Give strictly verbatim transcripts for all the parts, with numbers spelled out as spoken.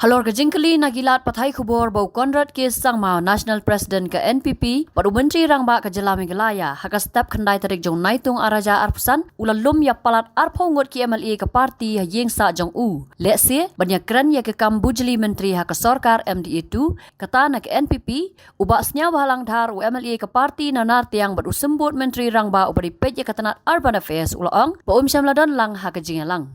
Halor ka jingkylli na ki lad pathai khubor ba u Conrad K Sangma, National President ka N P P bad u Myntri Rangbah ka Jylla Meghalaya, ha ka step khyndai tarik jong Naitung ar hajar arphew san u la lum ïa palat arphew ngut ki M L A ka party ha ïing sah jong u, lehse ban ïakren ïa ka kam bujli myntri ha ka sorkar M D A two, kata na ka N P P, u Bah Sniawbhalang Dhar, u M L A ka party na Nartiang bad u Symbud Myntri Rangbah uba dei peit ïa ka tnat Urban Affairs, u la ong ba um shym la don lang ha ka jingïalang.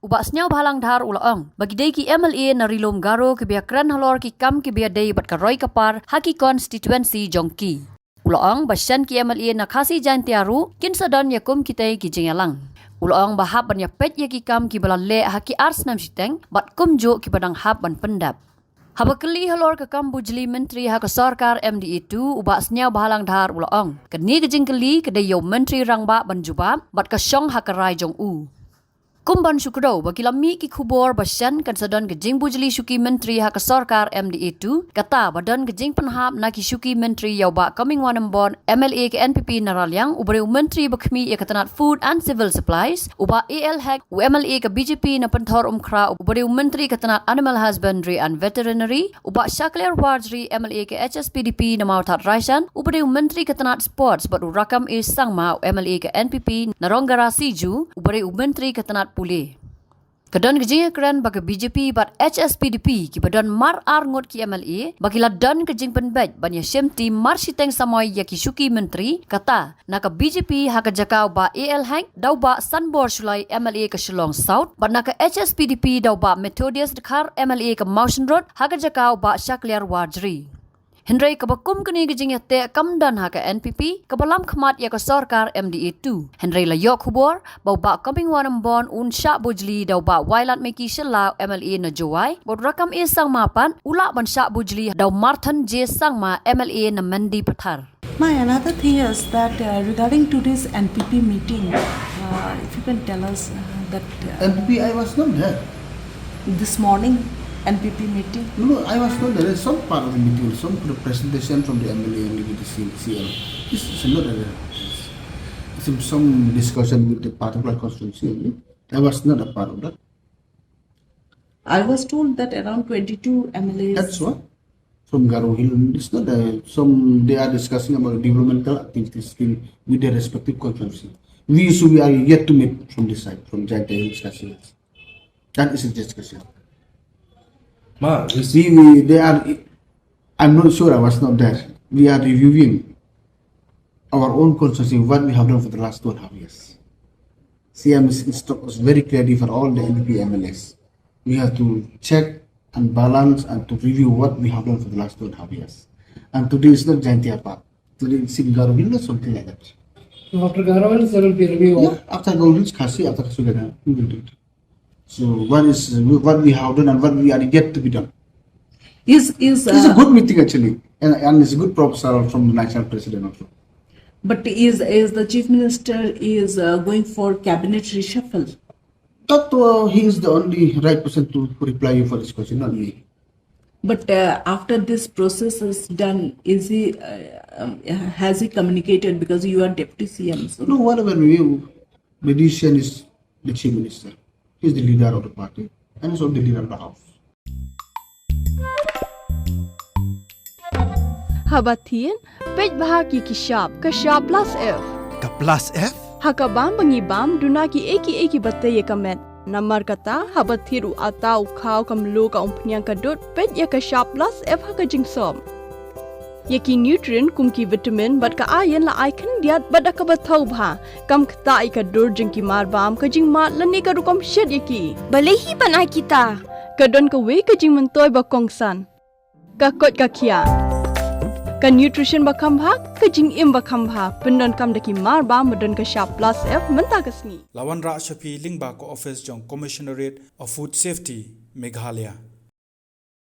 U Bah Sniawbhalang Dhar u la ong ba ki dei ki M L A na Ri-lum Garo kiba ïakren halor ki kam kiba ïadei bad ka roi ka par ha ki constituency jong ki. U la ong ba shen ki M L A na Khasi Jaintia ruh kin sa don ïa kum kitei ki jingïalang. U la ong ba hap ban ïapeit ïa ki kam kiba la leh ha ki ar snem shiteng bad kumjuh kiba dang hap ban pyndep. Haba kylli halor ka kam bujli myntri ha ka sorkar M D A two, u Bah Sniawbhalang Dhar u la ong, kane ka jingkylli ka dei ïa u Myntri Rangbah ban jubab bad ka shong ha ka rai jong u. Kum ban shu kdew ba ki la mih ki khubor ba shen kan sa don ka jingbujli shuki myntri ha ka sorkar M D A two, kata ba don ka jingpynhap na ki shuki myntri ïa u Bah Comingone Ymbon, M L A ka N P P na Raliang, uba dei u myntri ba khmih ïa ka tnat Food and Civil Supplies, u Bah A L Hek, u M L A ka B J P na Pynthor Umkhra, uba dei u myntri ka tnat Animal Husbandry and Veterinary, u Bah Shakliar Warjri, M L A ka H S P D P na Mawthadraishan, uba dei u myntri ka tnat Sports, bad u Rakkam A Sangma, u M L A ka N P P na Rongara Siju, uba dei u myntri ka tnat Pule. Ka don ka jingïakren ba ka B J P bad H S P D P kiba don mar ar ngut ki M L A ba ki la don ka jingpynbeit ban ïashim team mar shiteng samoi ïa ki shuki myntri, kata na ka B J P ha ka jaka u Bah A L Hek, da u Bah Sanbor Shullai, M L A ka Shillong South, bad na ka H S P D P da u Bah Methodius Dkhar, M L A ka Mawshynrut, ha ka jaka u Bah Shakliar Warjri. Hynrei kaba kum kane ka jingïateh kam don ha ka N P P kaba lam khmat ïa ka sorkar M D A two. Hynrei la ïoh khubor ba u Bah Comingone Ymbon un shah bujli da u Bah Wailadmiki Shylla, M L A na Jowai, bad u Rakkam A Sangma pat u lah ban shah bujli da u Marthon J Sangma, M L A na Mendipathar. My another thing is that, uh, regarding today's N P P meeting, uh, if you can tell us, uh, that, uh, N P P, I was not there. This morning, N P P meeting? No, no, I was not there. Some part of the meeting, some presentation from the M L A and the C M. This is not a, some, some discussion with the particular constituency only. I was not a part of that. I was told that around twenty-two M L As. That's what? From Garo Hill. It's not a, some, they are discussing about developmental activities in, with their respective constituency. We, so we are yet to meet from this side, from Jaintia Hills Khasi Hills. That is a discussion. Ma, we see, we, they are, I'm not sure, I was not there. We are reviewing our own constituency, what we have done for the last two and a half years. C M is instruct us very clearly for all the N P P M L As. We have to check and balance and to review what we have done for the last two and a half years. And today is not Jaintia part. Today it's in Garo Hills or something like that. So after Garo Hills, there will be review of. Yeah, after Garo Hills, Khasi, after Khasi Hills, we will do it. So what is, what we have done and what we are yet to be done. Is, is, it's a, uh, good meeting actually, and, and it's a good proposal from the national president also. But is, is the chief minister is, uh, going for cabinet reshuffle? That, uh, he is the only right person to reply you for this question, not me. But, uh, after this process is done, is he, uh, um, has he communicated, because you are deputy C M? So no, whatever we, the decision is the chief minister. He is the leader of the party and is also the leader of the house. Haba thied, peit bha ki ki shap, ka shap plus F. Ka plus F? Ha ka bam ba ngi bam, duna ki ei ki ei kiba tei ïa ka met. Namar kata, haba thied u atta, u khaw, ka mluh, ka umphniang, ka dud, peit ïa ka shap plus F ha ka jingsop. Ïa ki nutrient kum ki vitamin bad ka iron la ai khyndiat bad da kaba thaw bha. Kam ktah ïa ka dur jong ki mar bam, ka jingmad lane ka rukom shet ïa ki. Balei hi ban ai kita? Ka don kawei ka jingmyntoi ba kongsan. Ka koit ka khiah. Ka nutrition ba kham bha, ka jingim ba kham bha. Pyndonkam da ki mar bam ba don ka shap plus F mynta ka sngi. La wanrah sha phi lyngba ka office jong Commissionerate of Food Safety, Meghalaya.